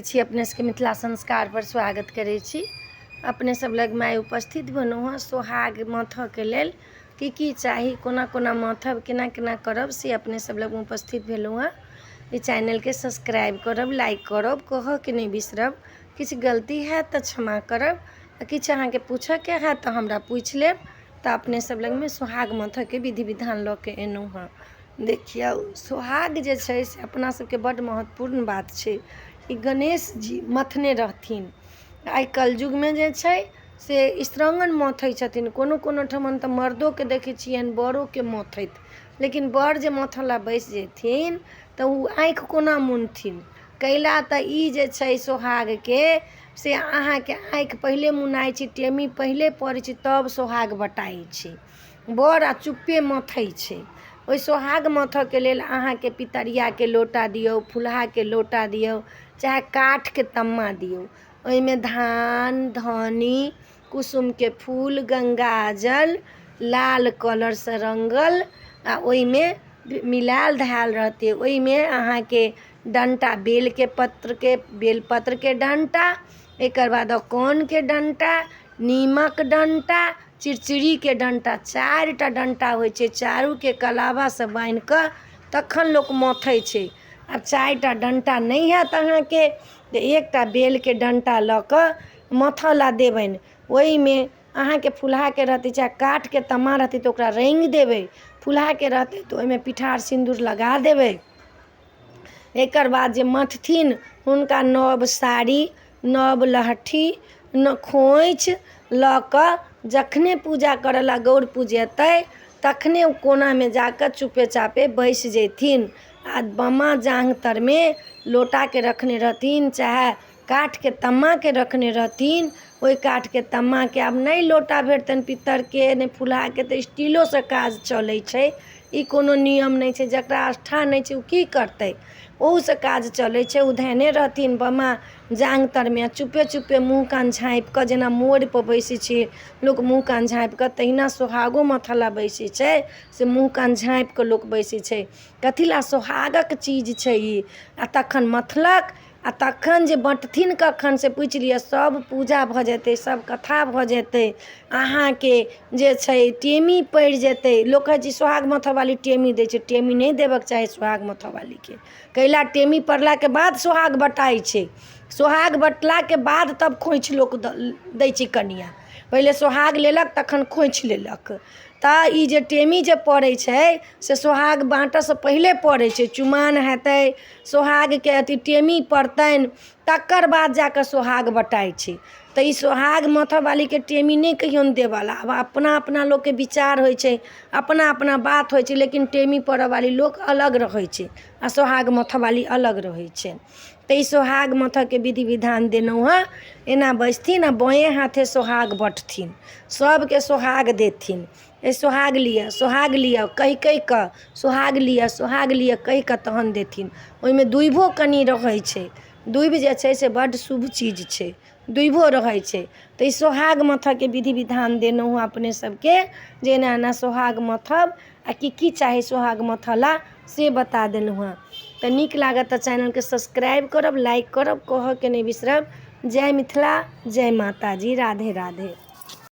छी अपने सबके मिथिला संस्कार पर स्वागत करै छी। अपने सब लग माय उपस्थित भेलहुँ हँ सोहाग मथऽके लेल की की चाही, कोना कोना मथब, केना केना करब से अपने सब लग उपस्थित भेलहुँ हँ। ई चैनलके सब्सक्राइब करब, लाइक करब, कहऽके नहि बिसरब। किछु गलती हैत तऽ क्षमा करब आ किछु अहाँके पूछऽके हैत तऽ हमरा पूछि लेब। तऽ अपने सब लगमे सोहाग मथऽके विधि विधान लऽ के एलहुँ हँ। देखियौ, सोहाग जे छै से अपना सबके बड्ड महत्वपूर्ण बात छै। ई गणेश जी मथने रहथिन। आइ कलयुगमे जे छै से स्त्रंगन मथै छथिन। कोनो कोनो ठमन तऽ मर्दोके देखै छियनि बड़ोके मथैत, लेकिन बड़ जे मथऽ लए बैस जेथिन तऽ ओ आँखि कोना मुनथिन? कैला तऽ ई जे छै सोहागके से अहाँके आँखि पहिले मुनाइ छै, टेमी पहिले पड़ै छै, तब सोहाग बटाइ छै। बड़ आ चुप्पे मथै छै। ओहि सोहाग मथऽके लेल अहाँके पितरियाके लोटा दियौ, फुलहाके लोटा दियौ, चाहे काठके तम्मा दियौ। ओहिमे धान, धनी, कुसुमके फूल, गङ्गाजल, लाल कलरसँ रङ्गल आ ओहिमे मिलायल धएल रहतै। ओहिमे अहाँके डण्टा, बेलके पत्रके, बेलपत्रके डण्टा, एकर बाद अकोनके डण्टा, नीमक डण्टा, चिड़चिड़ीके डण्टा, चारिटा डण्टा होइ छै। चारूके कलाबासँ बान्हि कऽ तखन लोक मथै छै। आब चारिटा डण्टा नहि हैत अहाँके तऽ एकटा बेलके डण्टा लऽ कऽ मथऽ लए देबनि। ओहिमे अहाँके फुलहाके रहतै चाहे काठके तम्मा रहतै तऽ ओकरा रङ्गि देबै। फुलहाके रहतै तऽ ओहिमे पिठार सिन्दूर लगा देबै। एकर बाद जे मथथिन हुनका नव साड़ी, नव लहठी, खोँइछ लऽ कऽ जखने पूजा करऽ लए गौर पुजेतै तखने ओ कोनामे जा कऽ चुपे चापे बैस जेथिन आ बामा जाँघ तरमे लोटाके रखने रहथिन चाहे काठके तम्माके रखने रहथिन। ओहि काठके तम्माके, आब नहि लोटा भेटतनि पित्तरके नहि फुलहाके तऽ स्टीलोसँ काज चलै छै। ई कोनो नियम नहि छै। जकरा आस्था नहि छै ओ की करतै? ओहूसँ काज चलै छै। ओ धयने रहथिन बामा जाँघ तरमे आ चुप्पे चुप्पे मुँह कान झाँपि कऽ, जेना मोरपर बैसै छै लोक मुँह कान झाँपि कऽ, तहिना सोहागो मथऽ लए बैसै छै से मुँह कान झाँपि कऽ लोक बैसै छै। कथी लए? सोहागक चीज छै ई। आ तखन मथलक आ तखन जे बँटथिन कखन से पूछि लिअ। सभ पूजा भऽ जेतै, सभ कथा भऽ जेतै, अहाँके जे छै टेमी पड़ि जेतै। लोक कहै छै सोहाग मथऽवाली टेमी दै छै। टेमी नहि देबऽके चाही सोहाग मथऽवालीके। कैला टेमी पड़लाके बाद सोहाग बटाइ छै। सोहाग बँटलाके बाद तब खोँइछ लोक दै छै। कनिआँ पहिले सोहाग लेलक तखन खोँइछ लेलक। तऽ ई जे टेमी जे पड़ै छै से सोहाग बाँटऽसँ पहिले पड़ै छै। चुमान हेतै, सोहागके अथी टेमी पड़तनि, तकर बाद जा कऽ सोहाग बटाइ छै। तऽ ई सोहाग मथऽवालीके टेमी नहि कहियौन देबऽ लए। आब अपना अपना लोकके विचार होइ छै, अपना अपना बात होइ छै, लेकिन टेमी पड़ऽवाली लोक अलग रहै छै आ सोहाग मथऽवाली अलग रहै छै। तऽ ई सोहाग मथऽके विधि विधान देलहुँ हँ। एना बैसथिन आ बाँए हाथे सोहाग बँटथिन, सभके सोहाग देथिन। ए सोहाग लिअ, सोहाग लिअ कहि कहि कऽ, सोहाग लिअ, सोहाग लिअ कहि कऽ तहन देथिन। ओहिमे दूभिओ कनि रहै छै। दूभि जे छै से बड्ड शुभ चीज छै, दूभिओ रहै छै। तऽ ई सोहाग मथऽके विधि विधान देलहुँ हँ अपने सबके जे एना एना सोहाग मथब आ की की चाही सोहाग मथऽ लए से बता देलहुँ हँ। तऽ नीक लागत तऽ चैनलके सब्सक्राइब करब, लाइक करब, कहऽके नहि बिसरब। जय मिथिला, जय माताजी, राधे राधे।